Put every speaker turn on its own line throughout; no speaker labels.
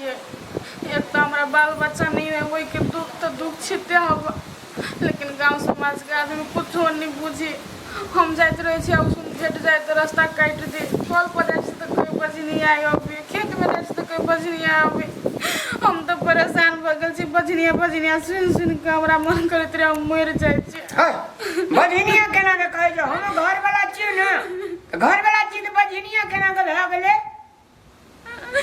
ये एक तऽ हमरा बाल बच्चा नहि है ओहिके दुख तऽ दुख छिते हब लेकिन गांव समाज के आदमी कुछो नहीं बुझी हम जाइत रहै छी आब सुन भेट जाए तऽ रास्ता काटि दे कल पर जाइ छी तऽ कोइ बजनी आइ अबे खेतमे जाइ छी तऽ कोइ बजनी आबे हम तऽ परेशान भऽ गेल छी बजनिया बजनिया सुनि सुनि कऽ हमरा मन करैत रहै हम मरि जाइ छी
बजनिया केना के कहै छै हम घरवला छियै ने घरवला छियै तऽ बजनिया केना के भए गेलै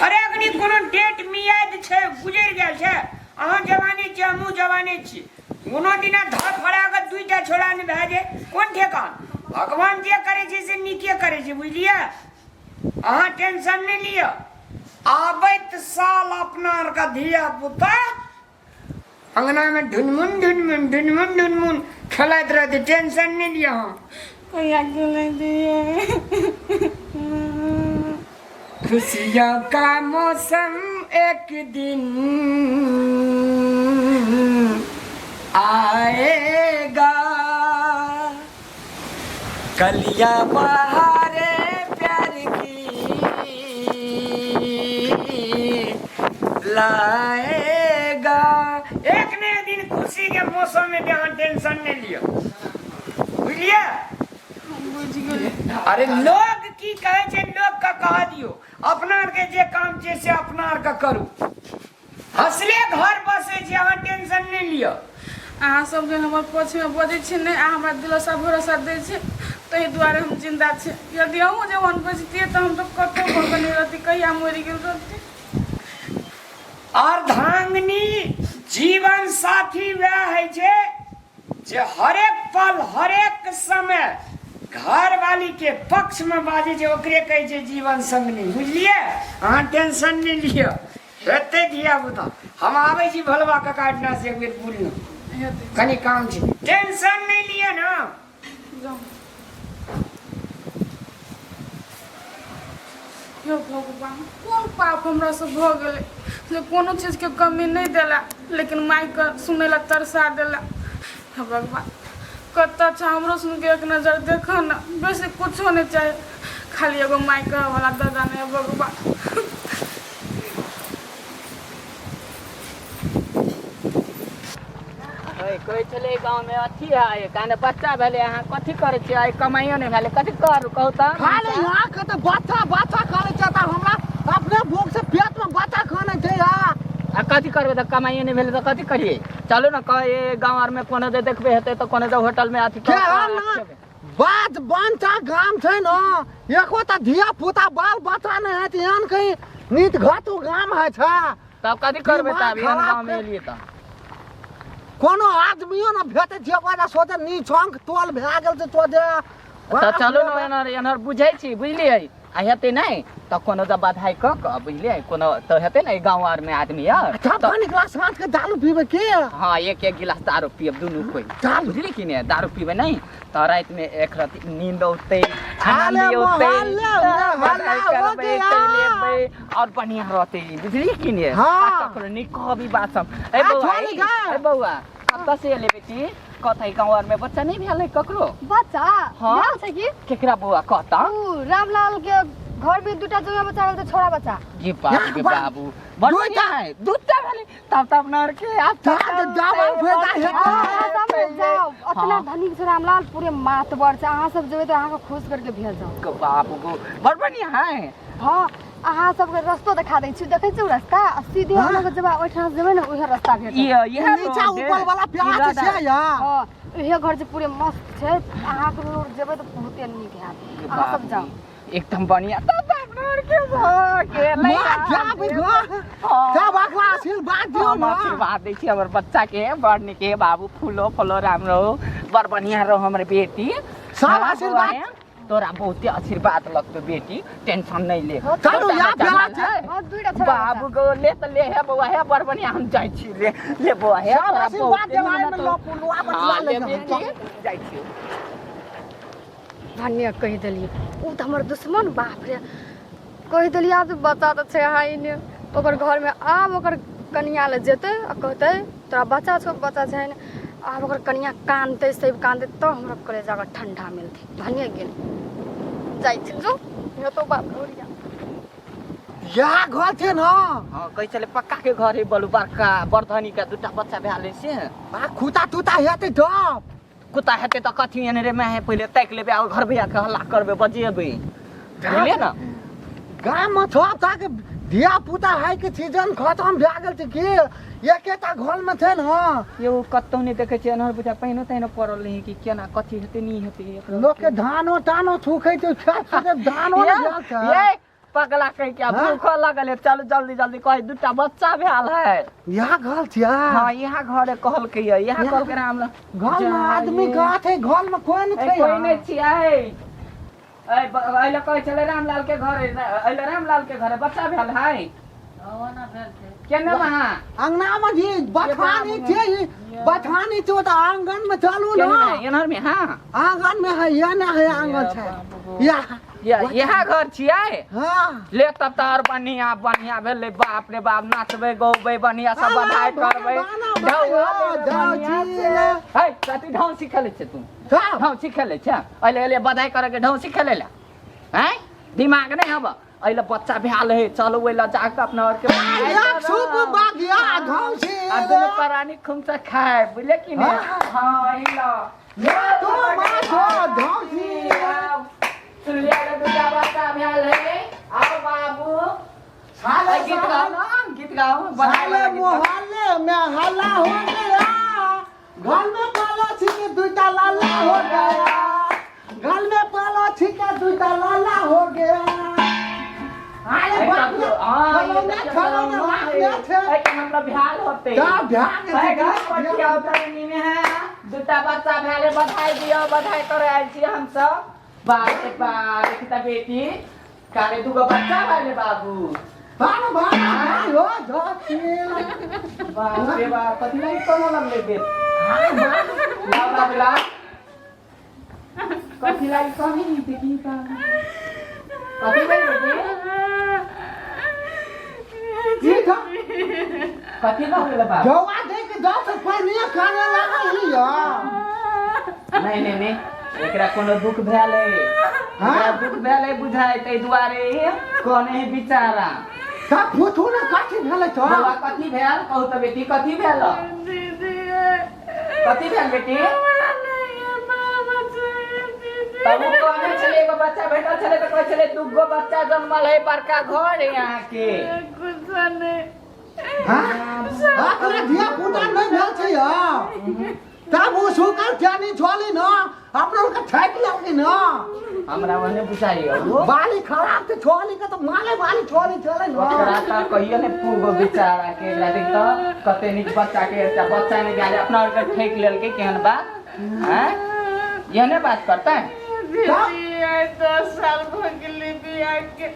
अरे अखनी कोनो डेट मियाद छै गुजरि गेल छै अहाँ जवाने छी हमहूँ जवाने छी कोनो दिना धर फड़ा कऽ दुइटा छोड़ा नहि भए जाय कोन ठेकान भगवान जे करै छै से नीके करै छै बुझलियै अहाँ टेंशन नहि लिअ आबैत साल अपना आरके धिया पुता अंगनामे ढुनमुन ढुनमुन ढुनमुन ढुनमुन खेलाइत रहतै टेंशन नहि लिअ अहाँ
कहिया गेलै दिए
खुशियों का मौसम एक दिन आएगा कलिया बहारे प्यार की लाएगा एक ने दिन खुशी के मौसम में अहाँ टेंशन नहीं लियो बुझलिए
बुझि गेलियै
अरे लोग की कहै छै लोग के कह दियो अपना आर के जे काम छै से अपना आर के करू हंसले घर बसै छै अहाँ टेंशन नहि लिअ
अहाँ सब जे हमर पक्षमे बजै छी नहि आ हमरा दिलासा भरोसा दै छी ताहि दुआरे हम जिन्दा छी यदि अहूँ जे ओहन बजतियै तऽ हम तऽ कतहु भऽ कऽ नहि रहती कहिया मरि गेल रहती
अर्धांगिनी जीवन साथी वएह होइ छै जे हरेक पल हरेक समय घरवाली के पक्ष में बाजै छै ओकरे कहै छै जीवन संगनी बुझलियै अहाँ टेंशन नहि लिअ हेतै धिया पुता हम आबै छी भोलबा काका एहिठिना से एक बेर पुरनो
हेतै
कनि काम छै टेंशन नहि लिअ ने
जाउ यौ भगवान कोन पाप हमरा से भऽ गेलै जे कोनो चीजके कमी नहि देला लेकिन मायके सुनै लए तरसा देला हे भगवान कतऽ छै हमरो सुनके एक नजर देखऽ ने बेसी कुछो नहि चाही खाली एगो माय कहऽवला दादा नहि भगवान
कहै छलै गाँवमे अथी है काने बच्चा भेलै अहाँ कथी करै छियै आइ कमाइयो नहि भेलै कथी करू कहू तऽ
खाली यहाँ के तऽ बच्चा बच्चा करै छै तऽ हमरा अपने भूख से पेट में बच्चा खाने छै यार
आ कथी करबै तऽ कमाइयो नहि भेलै तऽ कथी करियै चलू ने कहे गाँव आरमे कोनो जे देखबै हेतै तऽ कोनो जे होटलमे अथी
के ना बात बंचा गाम छै ने एको तऽ धिया पुता बाल बच्चा नहि है एहन कहीं नीत घातु गाम है छै
तब कथी करबै
दिमाग
तऽ अभी एहन
खराब
गाँवमे
छै।
एलियै तऽ
कोनो आदमियो ने भेटै छै ओकरा सोचे नीचंक तोल भए गेल छै तोजे
तऽ चलू ने एनहर एनहर बुझै छी बुझलियै आ हेतै नहि तऽ कोनो जब बधाई कऽ कऽ बुझलियै कोनो तऽ हेतै ने गाँव आरमे आदमी आर
अच्छा
तऽ
पानी गिलास साँझ के दारू पीबै के
हँ एक एक गिलास दारू पियब दुनू कोइ
दारू?
बुझली कि नहि दारू पीबै नहि तऽ रातिमे एक रति नींद औतै
हाले
आनन्द औतै
मोहल्ले में
बधाई
हल्ला हो
करबै
गया।
चलि एबै आओर बढ़िआँ रहतै बुझलियै कि नहि
हँ।
आ ककरो नहि कहबी बात सब ए
आ,
बौआ
छोड़ी
ए,
गे।
ए बौआ कतऽ से एलै बेटी कतऽ गाँव आरमे बच्चा नहि भेलै ककरो
बच्चा
हाँ?
भेल छै की
केकरा बौआ कहता
उ रामलाल के घर में दूटा जमा बच्चा भेल तऽ छोड़ा बच्चा
गे बाबू गे बाबू बड़
दुइटा।
बढ़िया है दूटा भेलै तब तब नर के आब
ता तऽ डबल फायदा हेतै।
अहाँ सब ने जाउ अतना
हाँ।
धनिक छै रामलाल पूरे मातबर छै अहाँ सब जेबै तऽ अहाँके खुश करके भेज जाउ
के बाबू गो बड़ बढ़िया है
हाँ अहाँ सबके रस्तो देखा दै छी देखै छी उ रस्ता आ सीधे
हाँ।
हम लोग जेबै ओहिठाम जेबै ने उहे रस्ता भेटत
ये यह
नीचा ऊपर वाला प्याज छै या
हाँ उहे घर छै पूरे मस्त छै अहाँके लोग जेबै तऽ बहुते नीक हैत अहाँ सब जाउ
एकदम बढ़िया तब तब नर के भऽ गेलै
माँ जाब घर जाब अगला आशीर्वाद दियौ
हम
ना
आशीर्वाद दै छी हमर बच्चा के बड़ नीके बाबू फूलो फलो राम रहो बड़ बढ़िया रहो हमर बेटी
सब
हाँ,
आशीर्वाद।
बौआ, तोरा बहुते आशीर्वाद लगतो बेटी टेंशन नहीं ले
चलू,
छोटा
यहाँ
बच्चा
बेला
भेल
छै।
है।
हाँ दुईटा छोड़ा
बाबू गो ले त ले हे बौआ हे बड़ बढ़िया हम जाइ छी ले ले बौआ हे
सब
तोरा
आशीर्वाद
बहुते
देवाय
मेहनत
में
हो।
लपु लुआ
हाँ,
बटुआ
ले
ले
बेटी जाइ छी
धन्य कहि देलियै ओ तऽ हमर दुश्मन बाप रे कहि देलियै आब तऽ बच्चा तऽ छै हाइ ने ओकर घरमे आब ओकर कनिया लए जेतै आ कहतै तोरा बच्चा छौ बच्चा छै ने आब ओकर कनिया कानतै सब कानतै तब हमरा कलेजाके ठण्डा मिलतै धन्य गेल जाइ छी जो हेतौ बाप रे ओरिया।
इएह घर छै ने।
हाँ, कहै छलै पक्का के घर है, बलू बड़का बरधनी के दूटा बच्चा भेल है से।
आ खुता तुता हेतै तब?
कुत्ता हेतै तऽ कथी एने रे मैं पहिले ताकि लेबै आ घर भैया के हल्ला करबै, बजेबै, बुझलियै ने?
गाममे सब ताके धिया पुता है के सीजन खतम भए गेल छै की एकेटा घरमे छै ने।
यौ, कतौ नहि देखै छियै एनहर, बुझा पानिओ तानिओ पड़ल रहै कि केना कथी हेतै नहि हेतै एकरा।
लोकके धानो तानो सुखै छै, खेत सुखै धानो नहि भेल छै।
ये पगला कह के
हाँ?
भूख लगल है, चल जल्दी जल्दी। कहे दूटा बच्चा भेल है।
इएह घर छियै?
हाँ, यहाँ घर कहलकै ये, यहाँ कहलकै राम
घरमे आदमी कहाँ छै? घरमे कोइ नहि छै।
कोई नहीं छियै। एहि कहै छलै रामलाल के घर, एहि रामलाल के घर बच्चा भेल है केना वहाँ?
अंगनामे जी बथानी छै, ई बथानी छै तऽ आंगनमे चलू ने।
केना एनहर में? हाँ,
आंगनमे है, यह ने है आंगन छै यह।
यहाँ घर छियै?
हाँ।
ले तब तऽ आओर बढ़िया बढ़िया भेलै। बाप रे बाप, नाचबै गौबै बढ़िया सब, बधाई करबै। है कथी ढौं सिखले छै तू? ढौं सिखले छै? अइले अइले बधाई करे के ढौं सिखले ला हैं, दिमाग नहीं हब। अइले बच्चा भेल है, चलो ओइ ला जाके अपना और के बधाई
शुभ
करब।
बागिया ढौं छी।
आ दुनू प्राणी खूब से खाए, बुझले कि नहीं? हाँ, अइला
तू माछो ढौं छी।
सुनलियै रे, दूटा बच्चा भेल है। आओ बाबू।
साले
गीत गाओ ना, गीत गाओ बधाई
साले
वाला गीत गाओ।
मोहल्ले में हल्ला हो गया, घर में पाला छिके दुईटा लाला हो गया, घर में पाला छिके दुईटा लाला हो गया। अरे बाप रे,
हाँ, ये
खलौना
तो
खलौना राखने छै।
एहिके मतलब भेल होतै।
का भ्या गेल
है
छै,
घर पर क्या होता है नी में है? दूटा बच्चा भेले, बधाई दियौ, बधाई करे आयल छी हमसब। बाप रे बाप, देखी त बेटी काले दूगो बच्चा भेले बाबू।
बाल बाल भाई हो जाती।
बाप रे बाप, कथी लागि कोना लगलै बे? लाउ बाबू लाउ, कथी लागि कमी देखी त, कथी भेल बेटी?
ठीक है।
कथी भऽ गेलै बाबू?
जवा दे के 10 पहिने खाने लागल हिया।
नहीं नहीं नहीं, एकरा कोनो दुख भेल है।
हाँ?
एकरा दुख भेल है बुझाइ, ताहि दुआरे कहने है बिचारा।
तब फुथू ने कथी भेलै तो?
बौआ, कथी भेल कहू तऽ बेटी, कथी भेल?
दीदी।
कथी भेल बेटी?
हमरा नहीं है बाल बच्चा दीदी।
तब ओ कहने छलै एगो बच्चा भेटल छलै तऽ कहै छलै दूगो बच्चा जन्मल है, बड़का घर है अहाँके।
कुछ नहीं।
हाँ, एकरा धिया पुता नहि भेल छै यौ, तब ओ सुकल चानी छोली न अपना के ठेक लेलकै न।
हमरा ओहने बुझाइयो ओ।
बाली खराब छै छोली के, तऽ माले बाली छोली चले न।
ओकरा तऽ कहियो ने पूगो बेचारा के। एकरा देख तऽ कते नीक बच्चा के एकटा बच्चा नहि गेल, अपना आरके ठेक लेलकै। केहन बात हैं? एहने बात करतै?
दीदी, आइ 10 साल भऽ गेलै बियाह के,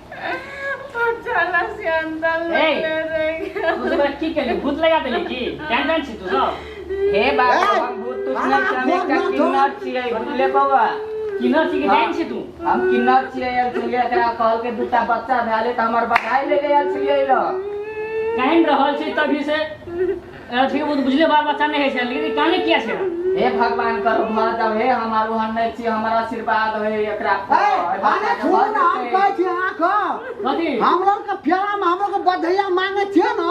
बच्चा ला सियांतल
ए,
लगले रहि गेल।
तू सब की केली? भूत लगा देली की? केहन छी तू सब?
हे बाबू,
ए,
हम भूत तूत
अरे
नहि छियै, हम एकटा
भूत ना।
किन्नर छियै, बुझले बौआ?
किनर छी कि जाइन छी तू?
हम किन्नर छियै। आयल छलियै, एकरा कहलकै दूटा बच्चा भेलै तऽ हमर बधाई ले आयल छलियै ल।
कानि रहल छी तभी से ठीक, बहुत बुझले बाल बच्चा नहि होइ छै, लेकिन ई काने किया छै?
हे भगवान करू भऽ जाउ, हे हमर ओहन नहि छी, हमर आशीर्वाद है एकरा पर।
ए, अरे छोड़ ने, हम कहै छी अहाँके।
कथी?
हमरो के प्याला में हमरो के बधैया मांगे छियै ने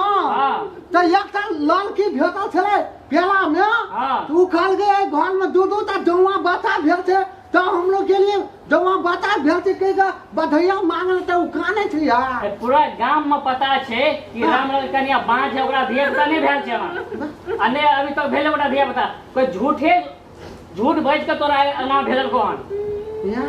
तऽ एकटा ललकी भेटल छलै प्याला में। तऽ उ कहलकै एहि घर में दू दू टा जौआ बच्चा भेल छै, तऽ हम लोग गेलियै, जौआ बच्चा भेल छै कहि कऽ बधैया मांगल तऽ उ कानै छै यार।
ए, पूरा गाम में पता छै कि रामलाल कनिया बाँझ है, ओकरा धिया पुता नहि भेल छै आ नहि अभी तक भेलै ओकरा धिया पुता। कोई झूठे झूठ बाजि कऽ तोरा एना भेजलको हन।
या,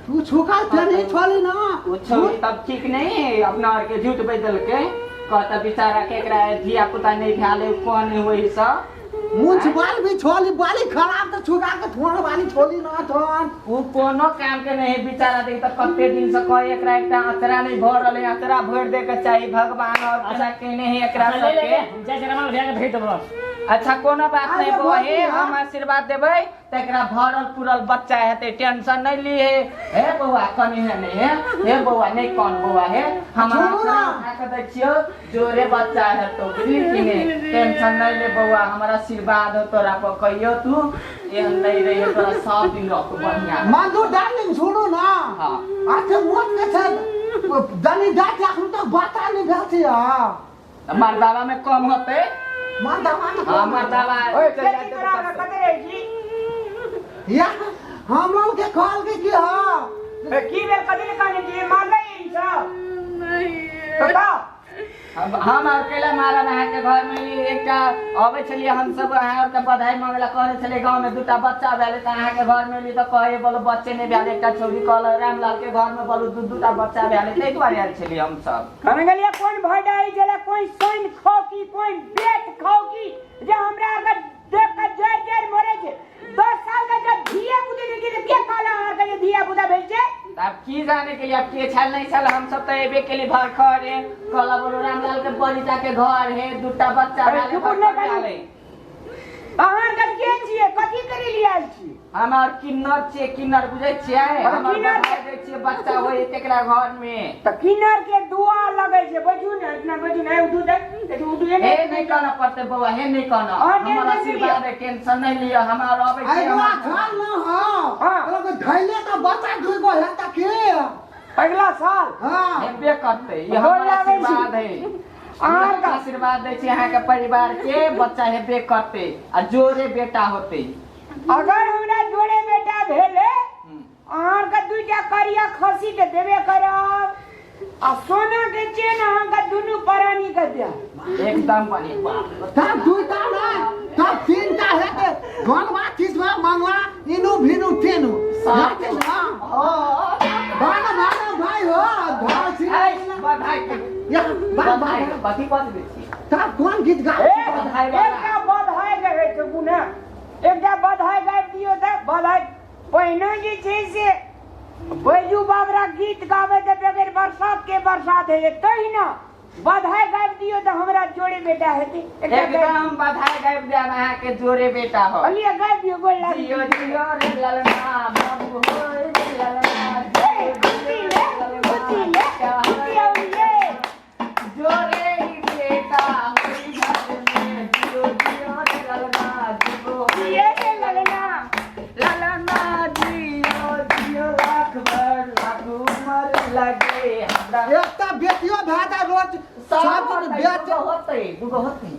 तू छुका नहीं छोली ना।
ओ छोड़ी तब ठीक नहीं है, अपना आर के झूठ बाजि देलकै। कहता बेचारा के एकरा धिया पुता नहीं भेल है, कोन होई सब।
मुंछ बाल भी छोली बाली खराब तऽ छुका के थोड़ वाली छोली ना थोन।
उ कोनो काम के नहीं है बेचारा। देख तऽ कते दिन से कहे एकरा एकटा अचरा नहीं भर रहलै, अचरा भर दे के चाही भगवान और अच्छा के नहीं है एकरा
अच्छा, ले ले
सबके।
ले, हम जाइ छी रामलाल भैया के भेज देबो।
अच्छा, कोनो बात
अरे
नहीं बौआ, हे
भैया।
हम आशीर्वाद देबै तऽ एकरा भरल पुरल बच्चा हेतै, टेंशन नहीं ली। हे हे बौआ, कनी हे नहीं, हे हे बौआ, नहीं कौन बौआ, हे हम
छोड़ू ना।
आचरा उठा के दै छियौ, जोरे बच्चा हेतौ, बुझली कि नहीं? टेंशन नहीं ले बौआ, हमर आशीर्वाद हो तोरा पर, कहियो तू एहन नहीं रही, तोरा सब दिन रहतो बढ़िया।
मधु डार्लिंग, सुनू ना।
हाँ।
अच्छा, मोट के छै। जानी जात एखन तक बच्चा नहि भेल छै आ
मर्दावा में कम होते।
मर्दावा में
हाँ मर्दावा।
ओए के तोरा कते रहै छी?
या हम लोग के कहल के की हाँ
ए, की भेल कथी ले कहने छी मारलै ई सब?
नहीं।
तो का
हम अकेला मारल अहाँके घर में एकटा अबै छलियै हमसब अहाँ आरके बधाई मांगे ला कहने छलियै गाँव में दूटा बच्चा भेलै तऽ अहाँके घर में एली तऽ कहै बोलो बच्चे नहि भेल एकटा छौड़ी कहल रामलाल के घर में बोलू दू दूटा बच्चा भेलै ताहि दुआरे आयल छलियै हमसब।
कहने गेलियै कोन भडाई छलै कोन सोन खाउ की कोन बेट खाउ की जे हमरा आरके देख के जरि जरि मरै छै। 10 साल के जब धिया पुता नहि गेलै के कहला अहाँ आरके जे धिया पुता भेल छै?
आब की जाने के लिए अब के छल नहीं छल हम सब तो एबे के लिए भर खरे कहला बोलो रामलाल के बड़ीटा के घर है दूटा बच्चा
अरे
भेलै
चुप
भर
नहि
खर
करू।
भेलै।
अहाँ आरके के छियै कथी करै लिए आयल छी?
हम और किन्नर छियै किन्नर बुझै छियै हम और
किन्नर
बधाई दै छियै बच्चा होइ तेकरा घर में।
तऽ किन्नर के दुआ लगै छै बैठू ने इतना बैठू ने उठू दे उठू दे।
हे नहीं कहना पड़ते बौआ हे नहीं कहना
अहाँ
हमर
टेंशन नहि
आशीर्वाद है टेंशन नहीं लिअ हम और अबै छियै
अगला
हमर-
साल न हाँ
हाँ।
तो धैले तो बच्चा दुई गो है त के
अगला साल
हाँ
हेबे करतै ई
गोर
हमर
लागै छी।
आशीर्वाद है।
अहाँ का-
आशीर्वाद दै छी अहाँके परिवार के बच्चा हेबे करतै आ जोरे बेटा होतै।
अगर हमरा जोड़े बेटा भेलै अहाँ के दूटा करिया खस्सी के देबे करब आ सोना के चेन अहाँ के दुनू प्राणी के देब।
एकदम बढ़िया।
तब दुईटा ना तब तीनटा हेतै गनवा चितवा मंगवा इनु भिनु तीनु
सात।
हेतै ना? भाना भाना भाई हो घर छी
ऐ, बधाई के-
या बा बा
बधाई के कथी बजबै छी?
तब कोन गीत गा
ए,
बधाई वाला।
एकटा बधाई रहै छै गुना एकटा बधाई गाबि दियौ तऽ बधाई पहिने जे छै से बैजू बाबरा गीत गाबै तऽ बगैर बरसात के बरसात होइ छै तहिना बधाई गाबि दियौ तऽ हमरा जोड़े बेटा हेतै। एकटा गाबि
एकदम बधाई गाबि देब अहाँके जोरे बेटा हो।
लिअ गाबि दियौ गोर लागि।
जियो जियो रे ललना बाबू होय रे ललना
ए, खुशी ले खुशी ले खुशी औरिये।
जोरे ही बेटा होई घर में जियो जियो रे ललना जियो
जिये रे ललना।
ललना जियो जियो लाख भर लाख उमर लगे हमरा।
एकटा बेटियो भए जाय रोज सब दिन बेच
होतै दूगो होतै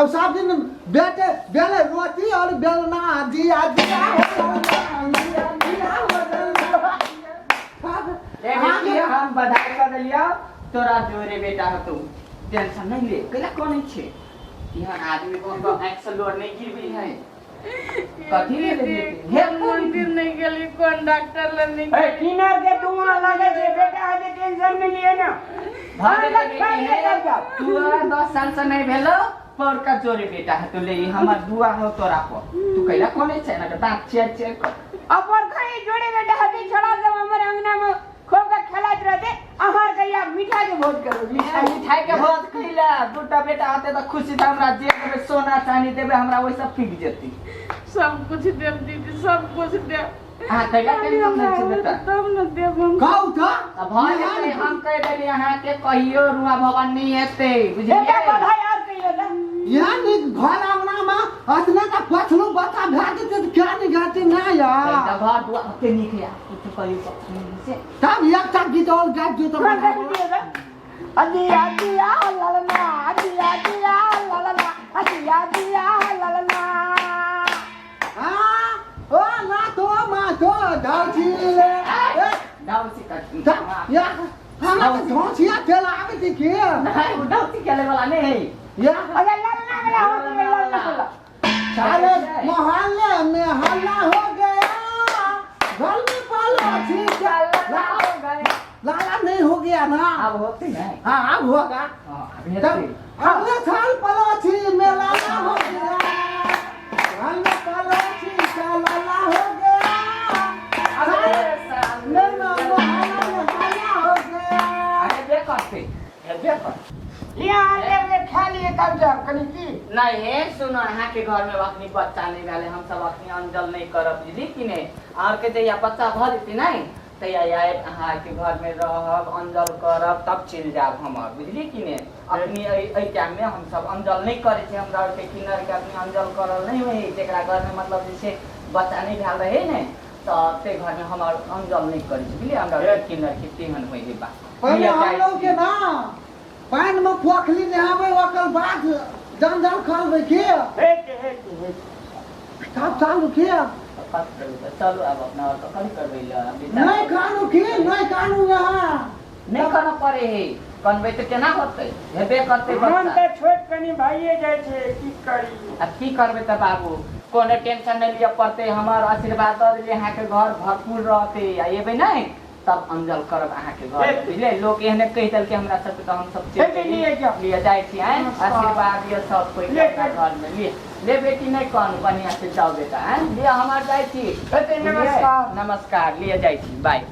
अब सब दिन बेटे बेले रोटी और बेलना दिया दिया हो ललना, दिया हो ललना।
ए बेटी हम बधाई कर देलियौ तोरा जोरे बेटा होतौ टेंशन नहीं ले कैला कोन छै यहाँ आदमी को आँखि से लोर नहीं गिरबी है कथी ले लेलियै?
दीदी, हम मंदिर नहीं गेली कोन डॉक्टर लग नहीं
ए, किनर के धुआं लगे छै बेटा हेतै टेंशन नहि लिअ ने।
भऽ गेलै
अहाँ
बेटी,
खाइ
हे,
ले जाउ।
तोरा 10 साल से नहीं भेलो पौरका जोरे बेटा है तो ले ई हमर दुआ हो तोरा पर तू कैला कोने छै ना दांत चेक चेक कर।
अपन खाइ जोड़े बेटा हेतै छोड़ा सब हमर अंगना में खूब के खेलाइत रहतै अहाँ के या मिठाई के भोज करू
मिठाई मिठाई के भोज खैला दूटा बेटा होते तऽ खुशी तऽ हमरा जे देबै सोना चानी देबै हमरा ओहि सब फिक जेतै।
सब कुछ देब दीदी सब कुछ देब।
अहाँ कैला टेंशन नहि छै बेटा?
तब न देब हम।
कहू तऽ
तऽ भऽ जेतै हम कहि देली अहाँके कहियो रुआ भवन नहि हेतै बुझलियै?
एकटा बधाई और कहियो तऽ।
यहाँ नीक घर अंगना में अतने का पछलू बच्चा भए जेतै तऽ क्या नहीं गाते ना यार।
तऽ घर दुआर ओते नीक या कुछ कहियो पछलू से।
तब एकटा गीत और गाबि दियौ तऽ
कोन
बधाई।
गाबि दियौ तऽ? अदिया दिया ललना अदिया दिया ललना अदिया दिया ललना।
हाँ, ओ ना तो मा तो धौसी ले। ए,
धौसी कथी?
या हमरा तऽ धौसिया खेल आबै छै की?
नहीं, ओ धौसी खेले वाला नहीं है।
या
अरे ललना वाला हो गेलै ललना वाला।
सारे मोहल्ले में हल्ला हो गया घर में पालो ठीक
ललना हो गए।
लाला नहीं हो गया ना
अब होते नहीं।
हाँ अब होगा।
हाँ, अब हेतै।
तब अगले साल पड़ोसी में लाला हो गया घर में पड़ोसी का लाला हो गया
अगले साल
नहीं ना मोहल्ला में हल्ला हो गया।
हेबे करतै हेबे करतै।
लिअ अहाँ लेब खा लिए तब जाब कनि की।
नहीं हे सुनो अहाँके घर में अखनी बच्चा नहीं भेलै हमसब अखनी अंजल नहीं करब बुझली कि नहीं और के जहिया बच्चा भऽ जेतै नहीं तहिया आबि अहाँके घर में रहब अंजल करब तब चलि जायब हमर बुझली कि नहीं। अखनी एहि टाइम में हमसब अंजल नहीं करै छी हमरा आरके किन्नर के अखनी अंजल करल नहीं होइ जेकरा घर में मतलब जे छै बच्चा नहीं भेल रहै ने तऽ ताहि घरमे हमर अंजल नहि करै छी बुझलियै हमरा लड़की लड़की तेहन होइ है बात
पहिले
लिअ
हम
जाइ
लोग
छी।
के ना पानि में पोखली नहाबै ओकर बाद जंजाल खोलबै के
हेतै हेतै हेतै
तब चालू के
कथी करबै तऽ चलू आब अपना आओर कथी करबै लए विदा।
नहीं कानू के नहीं कानू यहाँ
नहि करऽ पड़े है कनबै तऽ केना होतै हेबे करतै
मन
बच्चा
तऽ छोट कनि भइए जाइ छै की करी
आ की करबै तऽ बाबू कोनो टेंशन नहि लिअ पड़तै हमर आशीर्वाद दऽ देलियै अहाँके घर भरपूर रहतै आ एबै नहि तब अंजल करब अहाँके घर
हेतै।
बुझलियै लोक एहने कहि देलकै हमरा सबके तऽ हमसब चलि
हेतै, लिए जाउ।
लिए जाइ छी आँय
नमस्कार।
आशीर्वाद दिअ सब कोइ
ले
अपना
चलू।
घरमे लिए ले बेटी नहि कहनु बढ़िआँ से जाउ बेटा आँय लिअ हमर जाइ छी
हेतै,
बुझलियै?
नमस्कार।
नमस्कार लिए जाइ छी बाय।